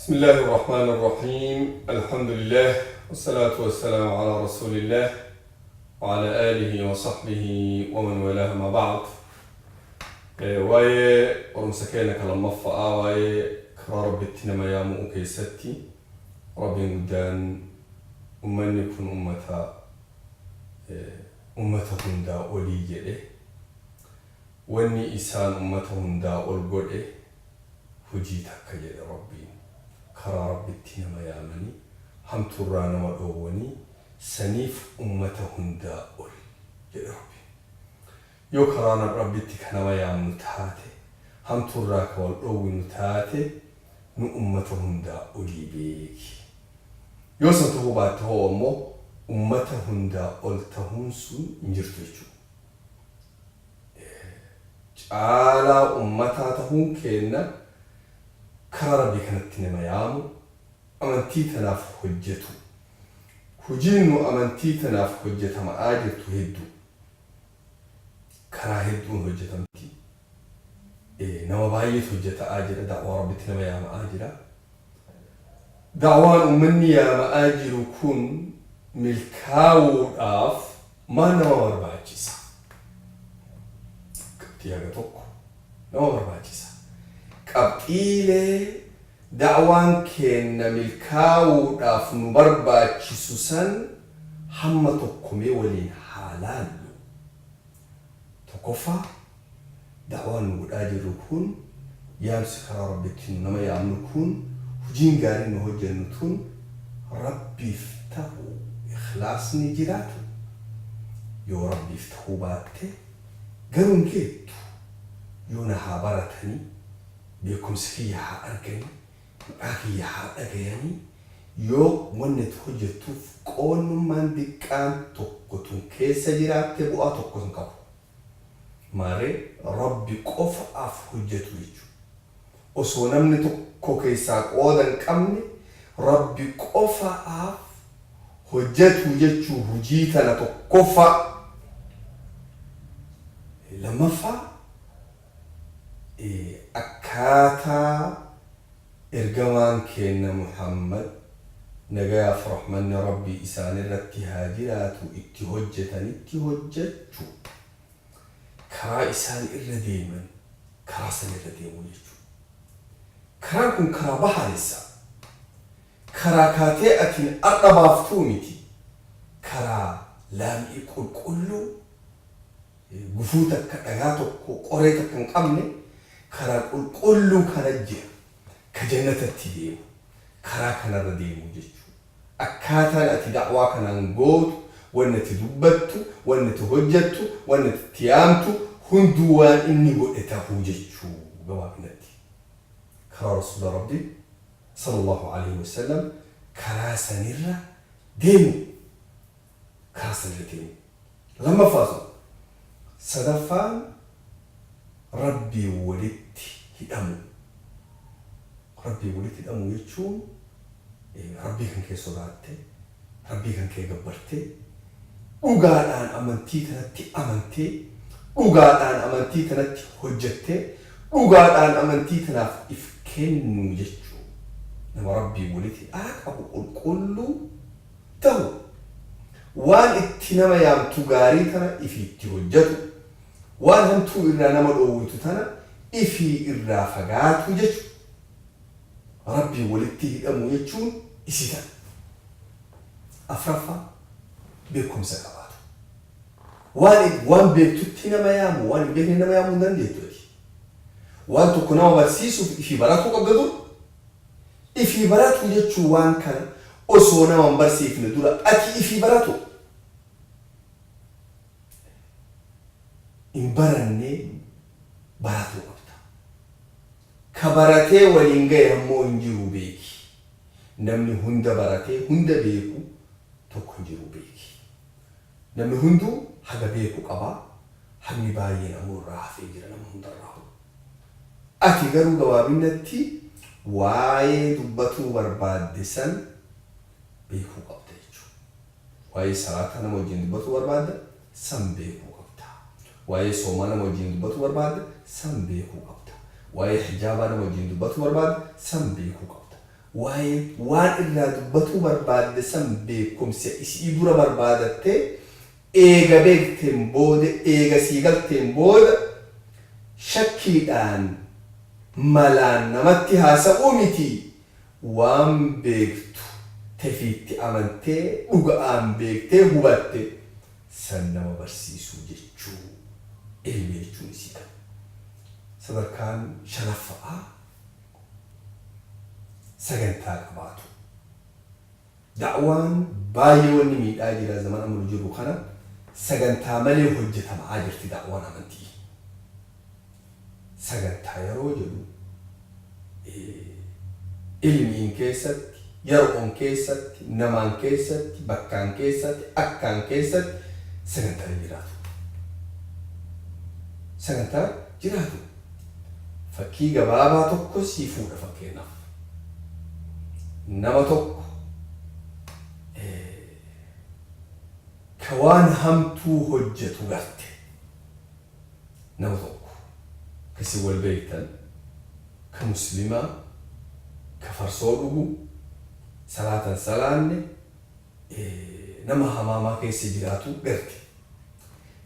Bismillaahi Rahmaani Rahiim. Alhamdulillaah Wassalaatu wassalaamu alaa Rasuulillaah wa alaa aalihi wa sahbihi wa man walaah amma ba'd. Waa'ee barumsa keenya ka lammaffa'aa waa'ee karaa Rabbitti nama yaamu'uu keessatti Rabbiin guddaan ummanni kun ummata ummata hundaa olii jedhe. Wanni isaan ummata hundaa ol godhe hujii takka jedhe Rabbiin. Karaa Rabbitti nama yaamanii, hamtuurraa nama dhoowwanii, saniif ummata hundaa ol jedhe Rabbiin. Yoo karaa Rabbitti ka nama yaamnu taate, hamtuurraa ka wal dhoowwinu taate, nu ummata hundaa olii beeki. Yoo san tahuu baatte hoo ammoo ummata hundaa ol tahuun sun hin jirtu jechuudha. Caalaa ummataa tahuun keenna karaa Rabbii kanatti nama yaamu, amantii tanaaf hojjatuu. Hujiin nu amantii tanaaf hojjatama'aa jirtu hedduu. Karaa hedduun hojjatamti. Nama baay'eetu hojjata'aa jira, da'waa Rabbitti nama yaama'aa jira. Da'waan ummanni yaama'aa jiru kun milkaawuudhaaf maal nama barbaachisa? Qabxii haga tokko nama barbaachisa. Qabxiilee da'waan keenna milkaawuudhaaf nu barbaachisu san hamma tokko mee waliin haa laallu. Tokkoffaa, da'waan nu godhaa jirru kun, yaamsi karaa Rabbitti nu nama yaamnu kun, hujiin gaariin nu hojjannu tun Rabbiif tahu, ikhlaasni jiraatu. Yoo Rabbiif tahuu baatte garuu hin geettu. Yoo na haa baratanii, beekkumsa kiyya haa arganii, maqaa kiyya haa dhagayanii, yoo wanni ati hojjattuuf qoonnummaan diqqaan tokko tun keessa jiraatte bu'aa tokko hin qabu. Maarree Rabbi qofa'aaf hojjatuu jechu. Osoo namni tokko keessaa qooda hin qabne Rabbi qofa'aaf hojjatuu jechuu hujii tana tokkoffaa. Lammaffaa akkaataa Ergamaan keenna Muhammad nagayaaf rahmanni Rabbii isaanirratti haa jiraatu itti hojjatanitti hojjachu, karaa isaan irra deeman karaa san irra deemuu jechu. Karaan kun karaa bahaaressa. Karaa kaatee atiin ardha baaftuu miti. Karaa laam'ii qulqulluu gufuu takka, dhagaa tokko, qoree takka hin qabne karaa qulqulluu kana jira. Ka jannatatti deemu. Karaa kanarra deemuu jechuu. Akkaataan ati da'waa kanaan gootu, wanni ati dubbattu, wanni ati hojjattu, wanni ati itti yaamtu hunduu waan inni godhe tahuu jechuu gabaabinatti. Karaa Rasuula Rabbii sallallahu aleyhi wasallam karaa sanirra deemuu. Karaa sanirra deemuu. Lammaffaa sun. Sadaffaan Rabbiin walitti hidhamuu. Rabbiin walitti hidhamuu jechuun Rabbii kan kee sodaattee, Rabbii kan kee gabbartee, dhugaadhaan amantii tanatti amantee, dhugaadhaan amantii tanatti hojjattee, dhugaadhaan amantii tanaaf if kennuu jechuu. Nama Rabbiin walitti hidhaa qabu qulqulluu tahu waan itti nama yaamtu gaarii tana ifii itti hojjatu, waan hamtuu irraa nama dhoowwitu tana ifii irraa fagaatuu jechu. Rabbiin walitti hidhamuu jechuun isii tana. Afraffaa, beekkomsa qabaatu. Waan waan beektutti nama yaamu, waan hin beekne nama yaamuu hin dandeettu ati. Waan tokko nama barsiisuuf ifii baratuu qabda dur. Ifii baratuu jechuun waan kana osoo nama hin barsiifne dura ati ifii baratu. Hin barannee baratuu qabda. Ka baratee waliin gahe ammoo hin jiruu beeki. Namni hunda baratee hunda beeku tokko hin jiruu beeki. Namni hunduu haga beeku qaba, hagni baay'een ammoo irraa hafee jira nama hundarraahu. Ati garuu gabaabinnatti waa'ee dubbatuu barbaadde san beekuu qabda jechuudha. Waa'ee salaataa nama wajjiin dubbatuu barbaadda san beekuu qabda. Waa'ee soomaa nama wajjiin dubbatuu barbaadda san beekuu qabda. Waa'ee hijaabaa nama wajjiin dubbatuu barbaadda san beekuu qabda. Waa'ee waan irraa dubbatuu barbaadde san beekumsa isii dura barbaadattee eega beekteen booda eega sii galteen booda shakkiidhaan malaan namatti haasa'uu miti waan beektu tefiitti amantee dhuga'aan beektee hubatte san nama barsiisuu jechuu ilmi jechuun isii kana. Sadarkaan shanaffa'aa sagantaa qabaatu. Da'waan baay'ee wanni miidhaa jira zaman amma nu jirru kana sagantaa malee hojjetama'aa jirti da'waan amantii. Sagantaa yeroo jedhu ilmiin keessatti, yeroon keessatti, namaan keessatti, bakkaan keessatti, akkaan keessatti sagantaan jiraatu. Sagantaan jiraatu. Fakkii gabaabaa tokko sii fuudha fakkeenyaaf. Nama tokko ka waan hamtuu hojjetu garte. Nama tokko ka isin wal beektan, ka muslimaa, ka farsoo dhugu, salaata hin salaanne, nama hamaamaa keessa jiraatu garte.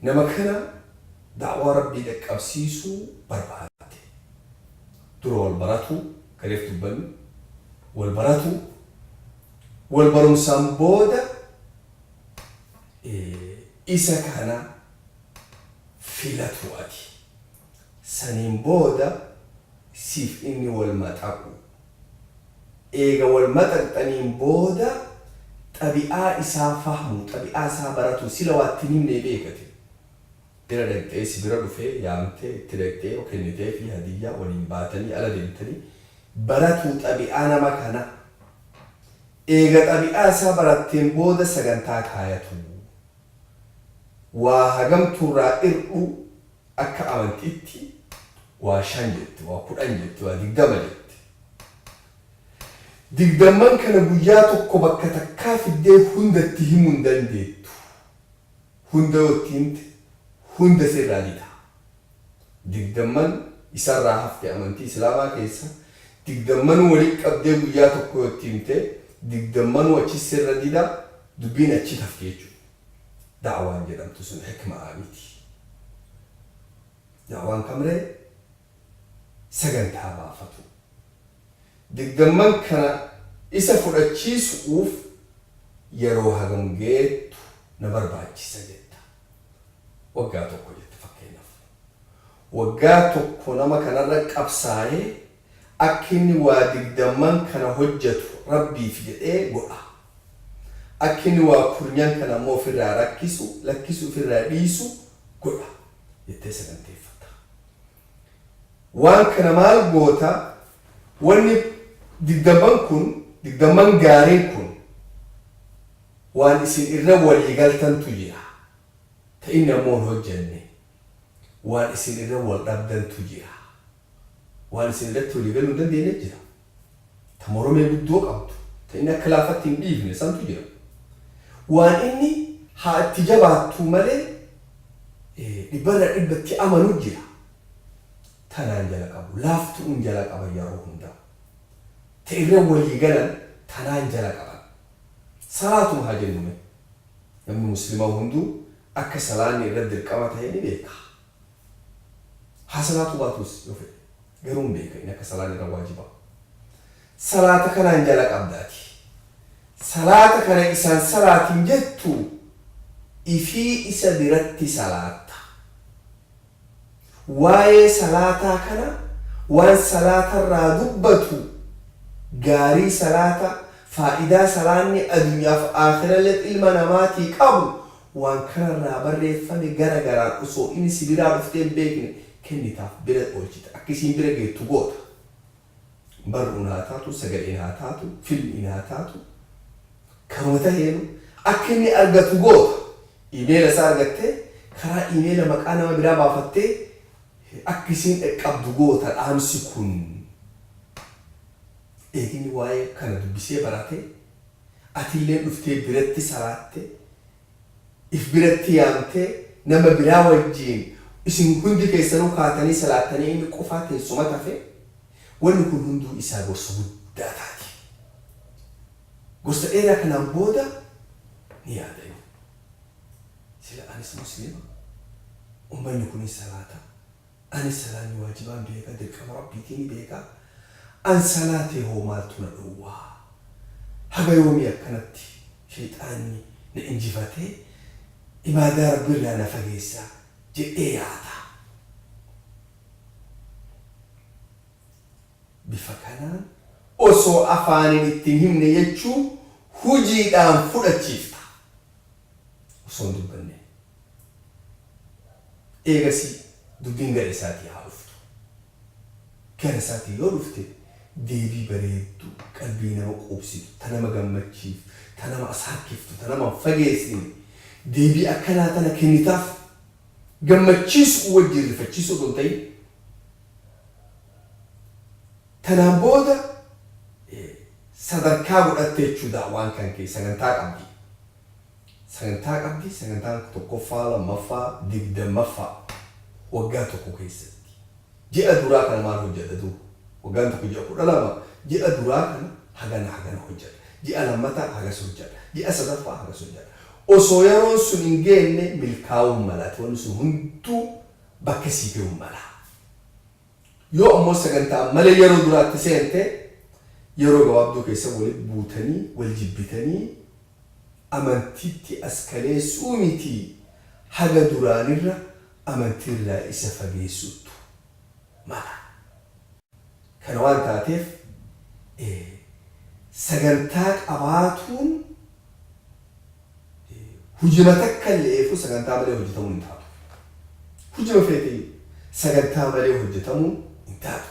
Nama kana da'waa Rabbii dhaqqabsiisuu barbaadde. Dura wal baratuu, ka reef dubbanne, wal baratuu, wal barumsaan booda isa kana filatu ati. Saniin booda siif inni wal maxaqu. Eega wal maxaqxaniin booda xabi'aa isaa fahmuu, xabi'aa isaa baratuu, sila waa itti hin himnee beekate. Bira dhaqxee si bira dhufee yaamtee itti dhaqxee yoo kenniteefii hadiyyaa waliin baatanii ala deemtanii baratuu xabi'aa nama kana. Eega xabi'aa isaa baratteen booda sagantaa kaayatuu. Waa hagamtu irraa irdhuu akka amantiitti waa 5 jette, waa 10 jette, waa 20 jette. Digdamman kana guyyaa tokko bakka takkaa fiddee hunda itti himuu hin dandeettu. Hunda yoo itti himte hunda sirraa dida. Digdamman isarraa hafte amantii Islaamaa keessa digdammanuu walitti qabdee guyyaa tokko yoo itti himte digdammanuu achi sirra dida dubbiin achitti hafti jechuudha. Da'waan jedhamtu sun hikma'aa miti. Da'waan kamree sagantaa baafatu. Digdamman kana isa fudhachiisu'uuf yeroo hagam geettu na barbaachisa jetta. Waggaa tokko jette fakkeenyaaf. Waggaa tokko nama kanarra qabsaa'ee akka inni waa digdamman kana hojjatu Rabbiif jedhee godha. Akka inni waa kurnyan kana ammoo ofirraa rakkisu, lakkisu, ofirraa dhiisu godha jettee saganteeffatta. Waan kana maal goota? Wanni digdamman kun, digdamman gaariin kun waan isin irra walii galtantu jira. Ta inni ammoo hin hojjanne. Waan isin irra wal dhabdantu jira. Waan isin irratti walii galuu hin dandeenne jira. Ta moromee guddoo qabdu, ta inni akka laafatti hin dhiifne santu jira. Waan inni haa itti jabaattuu malee dhibbarraa dhibbatti amanu jira. Tanaan jala qabu, laaftu'uun jala qaban yeroo hundaa. Ta irra walii galan tanaan jala qaban. Salaatuma haa jennu mee. Namni muslimaa hunduu akka salaanni irra dirqama tahe ni beeka. Haa salaatuu baatuus yoo fedhe. Garuu hin beeka inni akka salaanni irra waajibaa. Salaata kanaan jala qabda ati. Salaata kana isaan salaatin jettu ifii isa biratti salaatta. Waa'ee salaataa kana waan salaatarraa dubbatu gaarii salaata faa'idaa salaanni adunyaaf aakhiralletti ilma namaatii qabu waan kanarraa barreeffame gara garaan osoo inni si biraa dhuftee hin beekne kennitaaf bira oolchita akka isiin bira geettu goota. Barruun haa taatu, sagaleen haa taatu, filmiin haa taatu, karuma taheenu akka inni argatu goota. Iimeela isaa argattee karaa iimeela maqaa nama biraa baafattee akka isiin dhaqqabdu goota dhaamsi kun. Eeginni waa'ee kana dubbisee barate atilleen dhuftee biratti salaatte if biratti yaamtee nama biraa wajjiin isin hundi keessanuu kaatanii salaattanii inni qofaa teessuma tafe wanni kun hunduu isaa gorsa guddaa taati. Gorsa dheeraa kanaan booda ni yaada. Sila anis Muslima, ummanni kunis salaata, anis salaanni waajibaan beeka, dirqama Rabbiitii ni beeka, an salaatee hoo maaltu na dhowwaa? Haga yoomii akkanatti sheyxaanni na injifatee ibaadaa Rabbiirraa na fageessa jedhee yaada. Bifa kanaan osoo afaaniin itti hin himne jechuu hujiidhaan fudhachiifta. Osoo hin dubbanne. Eegasii dubbiin gara isaatii haa dhuftu. Gara isaatii yoo dhufte deebii bareedduu qalbii nama quubsitu, ta nama gammachiiftu, ta nama as harkiftu, ta nama hin fageessine deebii akkanaa tana kennitaaf. Gammachiisu'uu wajjiin rifachiisuu osoo hin ta'in. Tanaan booda sadarkaa godhatte jechuu da'waan kan kee sagantaa qabdi. Sagantaa qabdi, sagantaan tokkoffaa, lammaffaa, digdammaffaa waggaa tokko keessatti. Ji'a duraa kana maal hojjadha duuba? Waggaan tokko ji'a 12, ji'a duraa kana hagana hagana hojjadha. Ji'a lammataa hagas hojjadha. Ji'a sadaffaa hagas hojjadha. Osoo yeroon sun hin geenne milkaa'uun mala. Ati wanni sun hunduu bakka sii gayuun mala. Yoo ammoo sagantaan malee yeroo duraatti seente, yeroo gabaabduu keessa walitti buutanii, wal jibbitanii, amantiitti as kaleessuu mitii haga duraanirra amantiirraa isa fageessuttu mala. Kana waan taateef sagantaa qabaatuun hujima takkalle'eefuu sagantaa malee hojjatamuun hin taatu. Hujima feeteyyuu sagantaa malee hojjatamuun hin taatu.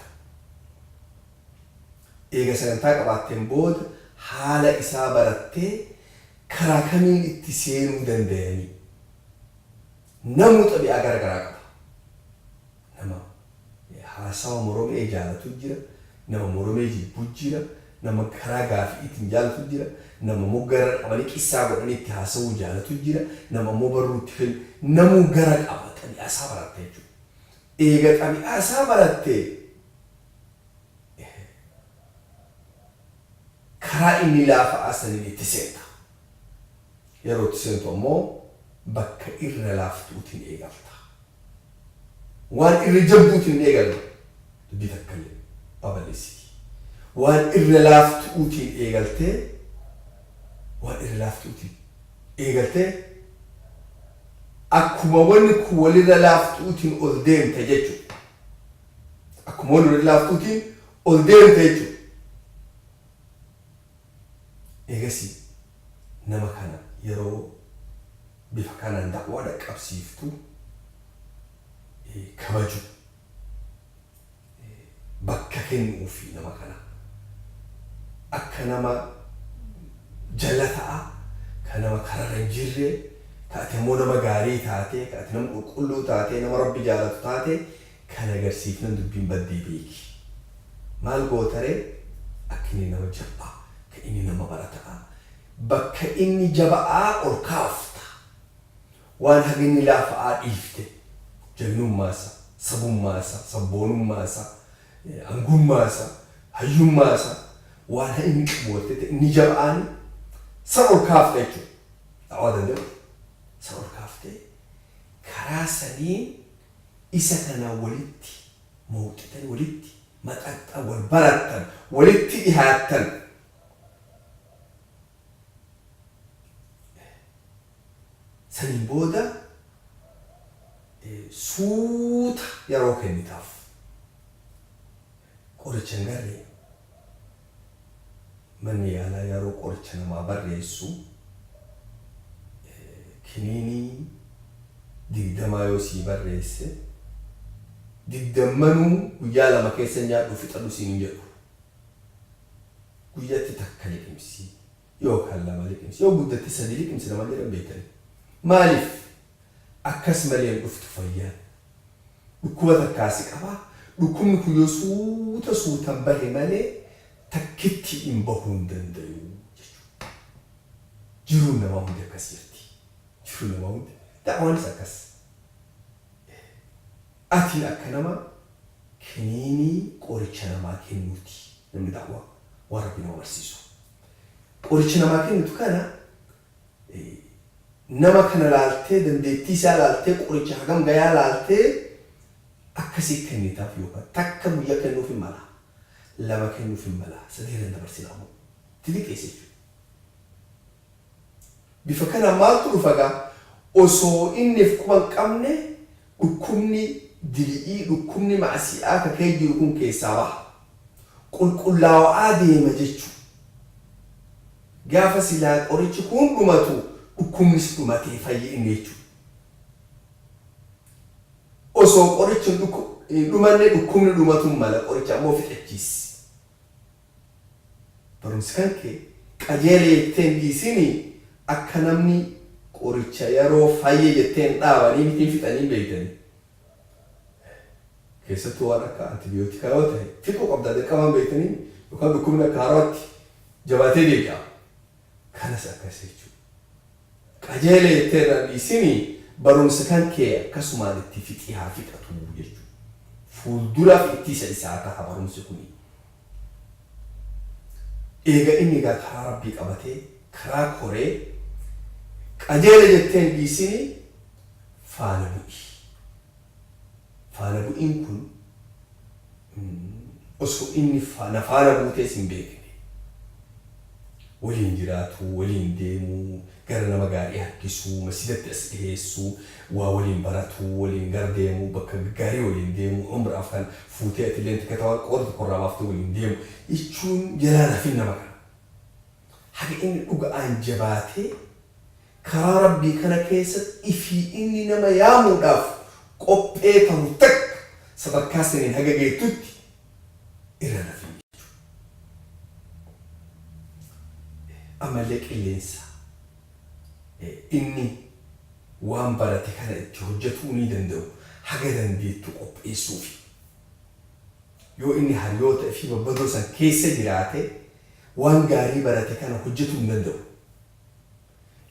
Eega sagantaa qabaatteen booda haala isaa barattee karaa kamiin itti seenuu dandayanii. Namuu xabi'aa gara garaa qaba. Nama haasawa moromee jaalatu jira, nama moromee jibbu jira, nama karaa gaafi'iitiin jaalatu jira, nama immoo gara qabanii qissaa godhanii itti haasawuu jaalatu jira, nama immoo barruu itti kennu. Namuu gara qaba, xabi'aa isaa baratta jechuudha. Eega xabi'aa isaa baratte karaa inni laafa'aa saniin itti seenta. Yeroo itti seentu ammoo bakka irra laaftu'uutiin eegalta. Waan irra jabduutiin hin eegallu. Dubbii takkallee babal'issiti. Waan irra laaftu'uutiin eegaltee waan irra laaftu'uutiin eegaltee akkuma wanni kun walirra laaftu'uutiin ol deemta jechuudha. Akkuma wanni walirra laaftuutiin ol deemta jechuudha. Eegasii nama kana yeroo bifa kanaan da'waa dhaqqabsiiftu kabaju, bakka kennuufi nama kana akka nama jallata'a, ka nama kararra hin jirre, ka ati ammoo nama gaarii taate, ka ati nama qulqulluu taate, nama Rabbi jaalatu taate kan agarsiifnan dubbiin baddee beeki. Maal goota ree? Akka inni nama jabaa, ka inni nama barata'a, bakka inni jaba'aa ol kaafta. Waan haga inni laafa'aa dhiifte, jagnummaa isaa, sabummaa isaa, sabboonummaa isaa, angummaa isaa, hayyummaa isaa, waan haga inni qabu gartee inni jaba'aani san ol kaafta jechuudha. Da'waa danda'u san ol kaaftee karaa saniin isa kana walitti mowxitani, walitti maxaxxan, wal barattan, walitti dhihaattan. Saniin booda suuta yeroo kennitaaf. Qoricha hin garree? Manni yaalaa yeroo qoricha namaa barreessu kiniinii digdamaa yoo sii barreesse digdammanuu guyyaa 2 keessa nyaadhu fixadhu siin hin jedhu. Guyyatti takka liqimsi yookaan 2 liqimsi yoo guddatte 3 liqimsi namaan jedhan beektanii. Maaliif? Akkas malee hin dhuftu fayyaan. Dhukkuba takkaa si qaba, dhukkubni kun yoo suuta suutan bahe malee takkitti hin bahuu hin dandayu jechuudha. Jiruun namaa hundi akkas jirti. Jiruun namaa hundi da'waanis akkas. Atiin akka nama kiniinii qoricha namaa kennuuti namni da'waa waan Rabbi nama barsiisu. Qoricha namaa kennitu kana nama kana laaltee, dandeettii isaa laaltee, qoricha hagam gayaa laaltee akkasii kennitaaf, yookaan takka guyyaa kennuuf hin mala, lama kennuuf hin mala, sadii irra dabarsina ammoo xixiqqeessa jechuudha. Bifa kana maaltu dhufa gaa? Osoo inni if quba hin qabne dhukkubni dili'ii, dhukkubni ma'asi'aa ka kee jiru kun keessaa baha. Qulqullaawa'aa deema jechuudha. Gaafa silaa qorichi kun dhumatu dhukkubnis dhumatee fayye inni jechuudha. Osoo qorichi hin dhumanne dhukkubni dhumatu mala, qoricha ammoo fixachiisi. Barumsi kan kee qajeela jettee hin dhiisinii, akka namni qoricha yeroo fayye jettee hin dhaabanii mitiin fixanii beeytanii. Keessattuu waan akka antibiyootikaa yoo ta'e fixuu qabdaa dirqamaan beeytanii, yookaan dhukkubni akka haaraatti jabaatee deebi'a. Kanas akkas jechuudha. Qajeela jettee irraan dhiisinii, barumsa kan kee akkasumaan itti fixii haa fixatu jechuudha. Fuulduraaf ittisa isaa taha barumsi kuni. Eega inni egaa karaa Rabbii qabatee karaa koree, qajeela jettee hin dhiisinii, faana bu'i. Faana bu'iin kun osoo inni na faana buutees hin beekne waliin jiraatuu, waliin deemuu, gara nama gaarii harkisuu, masjidatti as dhiheessuu, waa waliin baratuu, waliin gara deemuu, bakka gaarii waliin deemuu, umraaf kan fuutee atilleen tikata waan qooda tokko irraa baaftee waliin deemu jechuun jalaan hafin nama kana. Haga inni dhuga'aan jabaatee karaa Rabbii kana keessatti ifii inni nama yaamuudhaaf qophee tahu takka sadarkaa saniin haga geettutti irra hafin jechuudha. Ammallee qilleensa inni waan barate kana itti hojjetuu ni danda'u haga dandeettu qopheessuufi. Yoo inni hariyoota ifii babbadoo san keessa jiraate waan gaarii barate kana hojjetuu hin danda'u.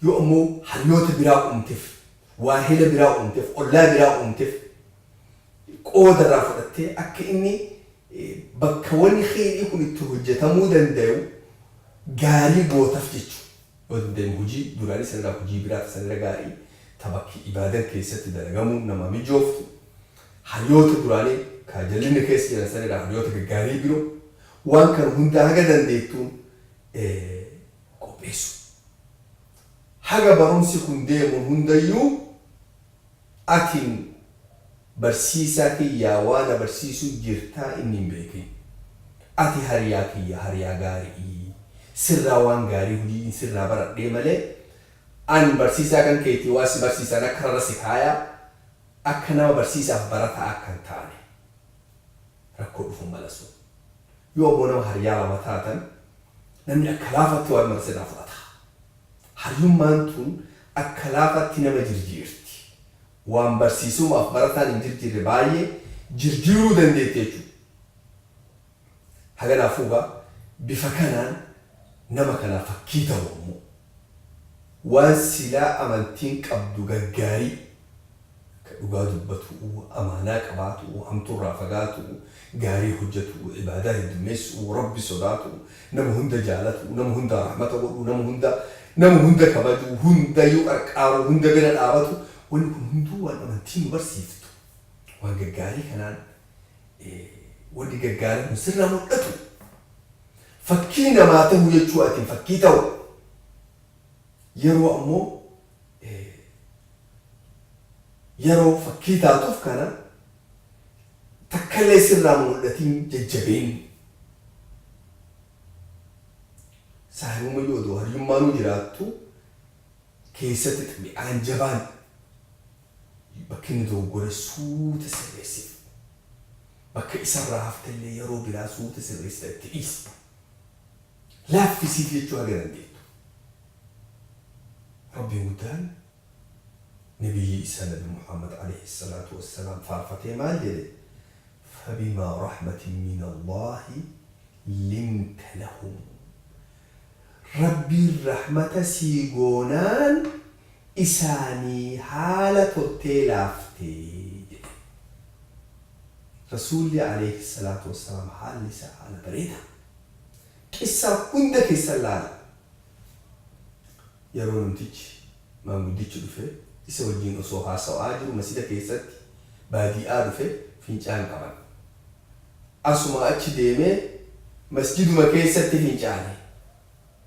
Yoo ammoo hariyoota biraa uumteef, waahila biraa uumteef, ollaa biraa uumteef, qooda irraa fudhattee akka inni bakka wanni kheyrii kun itti hojjetamuu danda'u gaarii gootaf jechuudha. Yoo danda'ame hojii duraanii sanirraa hojii biraa sanirra gaarii ta bakki ibaadan keessatti dalagamuun nama mijooftu, hariyoota duraanii ka jallinni keessa jiran sanirraa hariyoota gaggaarii biroo, waan kana hundaa haga dandeettuun qopheessu. Haga barumsi kun deemuun hundayyuu atiin barsiisaa kiyyaa waa na barsiisuu jirtaa inni hin beekin. Ati hariyaa kiyya, hariyaa gaarii, sirraa waan gaarii hojii sirraa baradhee malee an barsiisaa kan keetii waa si barsiisaan akka rarra si kaayaa, akka nama barsiisaaf barataa akka hin taane rakkoo dhufu mala sun. Yoo ammoo nama hariyaa lama taatan namni akka laafatti waan mara sirraa fudhata. Hariyummaan tun akka laafatti nama jirjiirti. Waan barsiisumaaf barataan hin jirjiirre baay'ee jirjiiruu dandeetti jechuudha. Haganaafuu egaa bifa kanaan nama kanaa fakkii ta'u ammoo waan silaa amantiin qabdu gaggaarii, ka dhugaa dubbatu'u, amaanaa qabaatu'u, hamturraa fagaatu'u, gaarii hojjatu'u, ibaadaa heddummeessu'u, Rabbi sodaatu'u, nama hunda jaalatu'u, nama hundaa rahmata godhuu, nama hunda kabajuu, hundayyuu qarqaaruu, hunda bira dhaabatu, wanni kun hunduu waan amantiin nu barsiiftu. Waan gaggaarii kanaan wanni gaggaarii kun sirraa mul'atu. Fakkii namaa ta'uu jechuu ati fakkii ta'u. Yeroo ammoo yeroo fakkii taatuuf kana takkallee sirraa mul'atiin jajjabeen. Saahibummaa yoo odoo hariyummaanuu jiraattu keessatti xabi'aan jabaan bakki inni dogoggore suuta sirreessiif. Bakka isarraa haftellee yeroo biraa suuta sirreessita, itti dhiista. Laaffisiif jechuu haga dandeettu. Rabbiin guddaan nabiyyi isaa Nabi Muhammad alayhi salaatu wassalaam faarfatee maal jedhe? فبما رحمة من الله لنت لهم. Rabbiin rahmata sii goonaan isaanii haala toltee laaftee jedhe. Rasuulli alayhi salaatu wassalaam haalli isaa haala bareedaa. Qissaa hunda keessan laala. Yeroo namtichi maanguddichi dhufe isa wajjiin osoo haasawaa jiru masjida keessatti baadi'aa dhufe fincaan qaban. Asuma achi deemee masjiduma keessatti fincaane.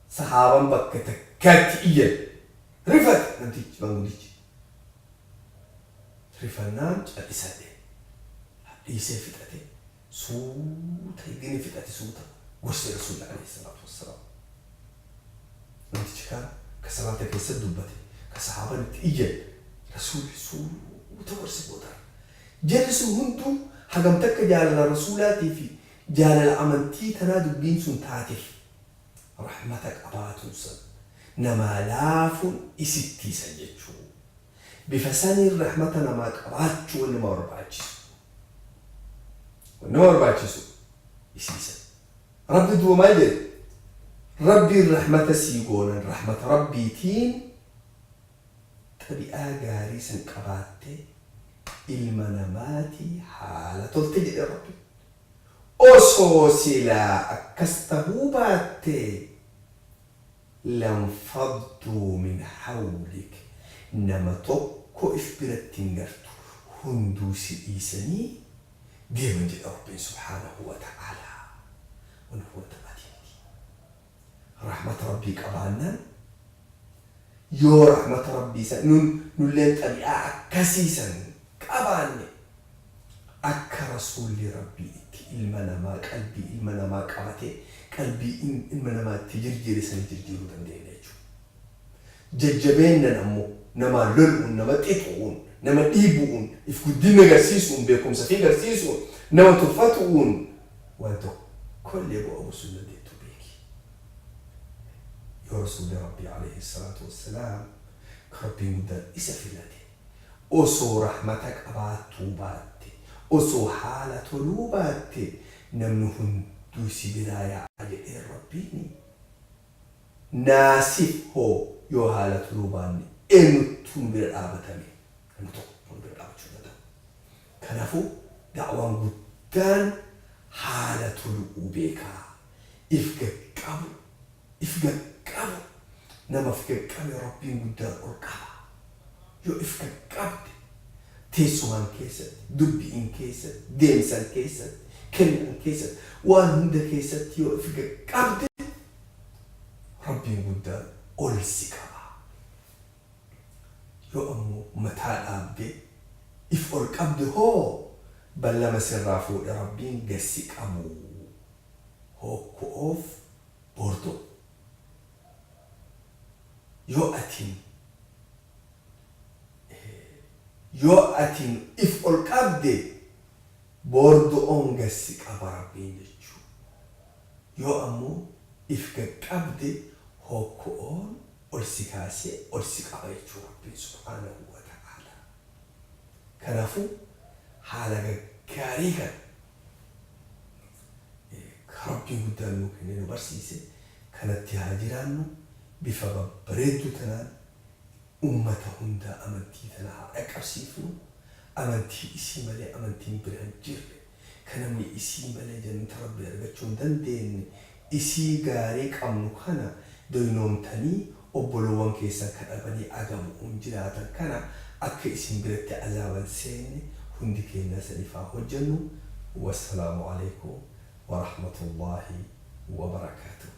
Sahaaban bakka takkaatti iyyan. Rifate namtichi maanguddichi. Rifannaan cal'isadhe. Dhiisee fixate. Suuta gini fixate, suuta gorse Rasuulli alayhi salaatu wassalaam. Namtichi kaan ka salaata keessatti dubbate, ka sahaaban itti iyyan, Rasuulli suuta gorse boodarra. Jarri sun hunduu hagam takka jaalala Rasuulaatii fi jaalala amantii tanaa dubbiin sun taateef. Rahmata qabaatuun san namaa laafuun isittiisan jechuu. Bifa saniin rahmata namaa qabaachuu wanni nama barbaachisu. Wanni nama barbaachisu isiisan. Rabbi duuba maal jedhe? Rabbiin rahmata sii goonan rahmata Rabbiitiin xabi'aa gaarii san qabaattee ilma namaatii haala tolte jedhe Rabbiin. Osoo silaa akkas tahuu baattee lanfadduu min hawlik nama tokko if biratti hin gartu, hunduu si dhiisanii deeman jedha Rabbiin subhaanahu wa ta'aalaa. Wanni kun wanta baatii miti. Rahmata Rabbii qabaannaan, yoo rahmata Rabbii san nun nulleen xabi'aa akkasii san qabaanne, akka Rasuulli Rabbii itti ilma namaa, qalbii ilma namaa qabatee qalbii ilma namaa itti jirjiire sani jirjiiruu dandeenya jechuudha. Jajjabeennan ammoo namaan lolu'uun, nama xixu'uun, nama dhiibu'uun, if guddinna garsiisu'uun, beekumsa fii garsiisu'uun, nama tuffatu'uun waan tokkollee bu'aa buusuu hin dandeettuu beeki. Yoo Rasuulli Rabbii aleyhi salaatu wassalaam ka Rabbiin guddaan isa filate osoo rahmata qabaattuu baatte, osoo haala toluu baatte namni hunduu si biraa yaa'a jedheen Rabbiini. Naasif hoo yoo haala toluu baanne eenyuttuu nu bira dhaabatame? Namni tokko nu bira dhaabachuu hin danda'u. Kanaafuu da'waan guddaan haala tolu'uu beekaa. If gaqqabu, if gaqqabu. Nama if gaqqabe Rabbiin guddaan ol qaba. Yoo if gaqqabde teessumaan keessatti, dubbiin keessatti, deemsan keessatti, kennan keessatti, waan hunda keessatti yoo if gaqqabde Rabbiin guddaan ol si qaba. Yoo ammoo mataa dhaabdee if ol qabde hoo ballama sirraa fuudhe Rabbiin gad si qabu. Hookko'oof bordoo. Yoo atin if ol qabde bordo'oon gad si qaba Rabbiin jechuu. Yoo ammoo if gad qabde hookko'oon ol si kaasee ol si qaba jechuu Rabbiin subhaanahu wa ta'aalaa. Kanaafuu haala gaggaarii kana ka Rabbiin guddaan nuu kennee nu barsiise kanatti haa jiraannu, bifa babbareedduu tanaan ummata hundaa amantii tana haa dhaqqabsiifnu. Amantii isii malee amantiin bira hin jirre, ka namni isii malee jannata Rabbii argachuu hin dandeenye, isii gaarii qabnu kana doynoomtanii obboloowwan keessan ka dhabanii agabu'uun jiraatan kana akka isin biratti azaaban seenne hundi keennaa saniif haa hojjannu. Wassalaamu aleykum warahmatullaahi wabarakaatuh.